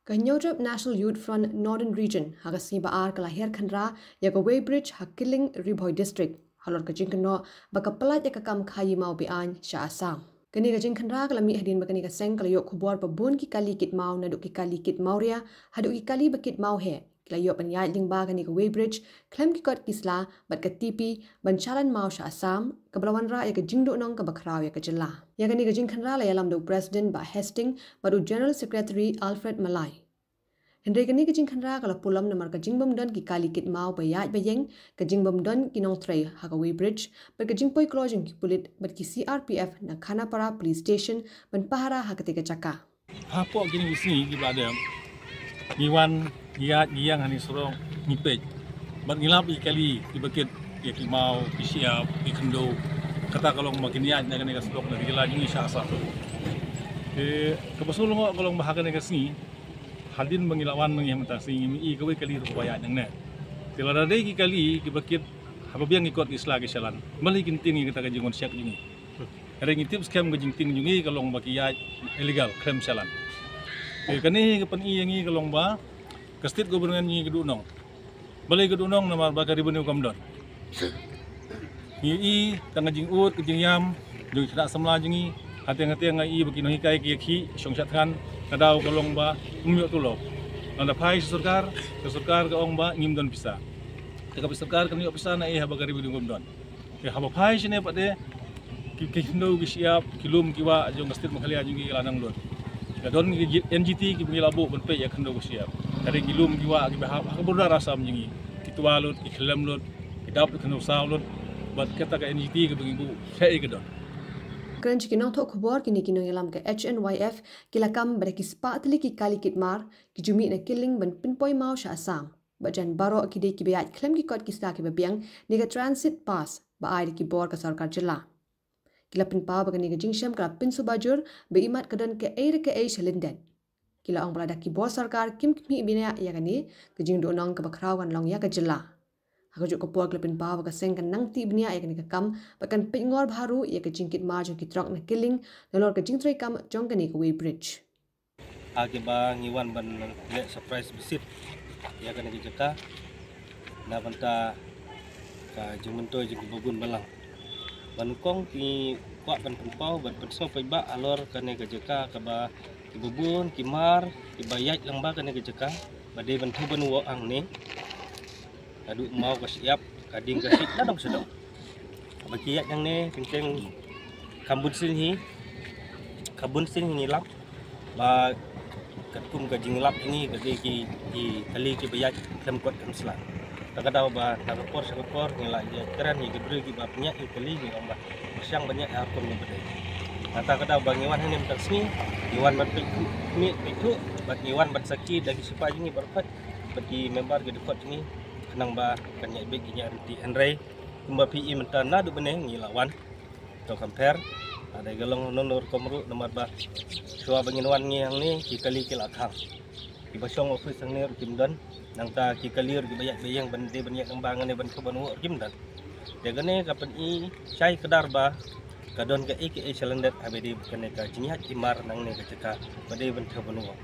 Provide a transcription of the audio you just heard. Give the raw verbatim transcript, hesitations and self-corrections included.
Ka Hynñiewtrep National Youth Front Northern Region ha ka sngi Ba-ar ka la hiar khynra ïa ka weighbridge ha Killing, Ri Bhoi District, halor ka jingkynnoh ba ka pyllait ïa ka kam khaïi maw be-aiñ sha Assam. Kane ka jingkhynra ka la mih hadien ba kane ka seng ka la ïoh khubor ba bun ki kali kit maw, naduh ki kali kit mawria haduh ki kali ba kit mawheh, ki la ïoh ban ïaid lyngba kane ka weighbridge khlem ki kot ki sla bad ka T P ban shalan maw sha Assam, kaba la wanrah ïa ka jingduhnong kaba khraw ïa ka jylla. Ïa kane ka jingkhynra la ïalam da u President Bah Hesting bad u General Secretary Alfred Malai. Hynrei kane ka jingkhynra ka la pulom namar ka jingbym don ki kali kit maw ba ïaid ba ïeng, ka jingbym don ki nongtrei ha ka weighbridge bad ka jingpoi kloi jong ki pulit bad ki C R P F na Khanapara Police Station ban pahara ha katei ka jaka. Hapoh kine ki sngi kiba dep, ngi wan, ngi ïaid, ngi ïeng ha kane ka surok, ngi peit bad ngi lap ïa ki kali kiba kit ïa ki maw, ki shyiap, ki khyndew. Kata ka long ba kin ïaid na kane ka surok na ka jylla jong ngi sha Assam. Te kaba sngewlyngngoh ka long ba ha kane ka sngi, hadien ba ngi la wan ngi ha mynta ka sngi, ngim i kawei kali ruh kaba ïaid nangne. Te lada dei ki kali kiba kit, haba biang ki kot ki sla ki shalan, balei kin tieng ïa kata ka jingwan check jong ngi? Hynrei ngi tip skhem ka jingtieng jong ngi ka long ba ki ïaid illegal, khlem shalan. Te kane ka pyni ïa ngi ka long ba ka state government jong ngi ka duhnong. Balei ka duhnong? Namar ba ka revenue kam don. Ngi i tang ka jingud ka jingïam jong ki khynnah samla jong ngi. Hangtei hangtei nga i ba ki nonghikai ki ïa ki shong sha thngan, ka daw ka long ba ym ïoh tulop. Lada phai sha sorkar, ka sorkar ka ong ba ngim don pisa. Te kaba sorkar kan ïoh pisa na ei haba ka revenue kam don? Te haba phai shane pat de, ki, ki khyndew ki shyiap, ki lum ki wah jong ka state Meghalaya jong ngi ki la nang lut. Ka don ki N G T kiba ngi la buh ban peit ïa khyndew ki shyiap. Ka dei ki lum ki wah kiba ha, ha ka border Assam jong ngi, ki twa lut, ki khyllem lut, ki dap lut, khyndew saw lut. Bad kata ka N G T kaba ngi buh, peit ïa ka don. Kren sha ki nongthoh khubor, kine ki nongïalam ka H N Y F ki la kam ba da ki spah tylli ki kali kit mar ki ju mih na Killing ban pynpoi maw sha Assam. Bad jan baroh ki dei kiba ïaid khlem ki kot ki sla kiba biang ne ka transit pass ba ai da ki bor ka sorkar jylla. Ki la pynpaw ba kane ka jingshem ka la pynsuba jur, ba imat ka don kaei re kaei sha lyndet. Ki la ong ba lada ki bor sorkar kim khmih bniah ïa kane, ka jingduhnong kaba khraw kan long ïa ka jylla. Ha kajuh ka por ki la pynpaw ba ka seng kan nang tih bniah ïa kane ka kam bad kan peit ngor bha ruh ïa ka jingkit mar jong ki trok na Killing nalor ka jingtrei kam jong kane ka weighbridge. Ha kiba ngi wan ban leh surprise visit ïa kane ka jaka na bynta ka jingmyntoi jong kiba bun balang. Ba nyngkong ngi kwah ban pynpaw ban pynsngew paidbah halor kane ka jaka kaba kiba bun ki mar kiba ïaid lyngba kane ka jaka ba dei ban thew ban woh hangne. Naduh maw ka shyiap, ka dieng ka shit, na dong sha dong. Ba ki ïaid hangne, teng teng kham bun sien hi, kham bun sien hi ngi lap. Ba katkum ka jinglap jong ngi ka dei ki, ki kali kiba ïaid khlem kot khlem sla. Ta ka daw ba na ka por sha ka por ngi la ïakren ïa ki briew kiba pynïaid ïa ki kali, ngi ong ba pyrshang ban ïaid ha ka rukom kaba dei. Na ta ka daw ba ngi wan hangne mynta ka sngi, ngi wan ban peit khmih, peit thuh, bad ngi wan ban sakhi da ki shipai jong ngi baroh khoit bad ki member ki dkhot jong ngi, khnang ba kan ïaid beit, kan ïaid ryntih. Hynrei kumba phi i mynta naduh bneng ngi la wan. To compare, lada ka long hano hano rukom ruh namar ba shuwa ba ngin wan ngi hangne ki kali ki la khang. Kiba shong office hangne ruh kim don. Nangta ki kali ruh kiba ïaid ba ïeng ban dei ban ïaid lyngba hangne ban thew ban woh ruh kim don. Te kane ka pyni shai kdar ba ka don kaei kaei sha lyndet haba dei kane ka jingïaid ki mar nangne ka jaka ba dei ban thew ban woh.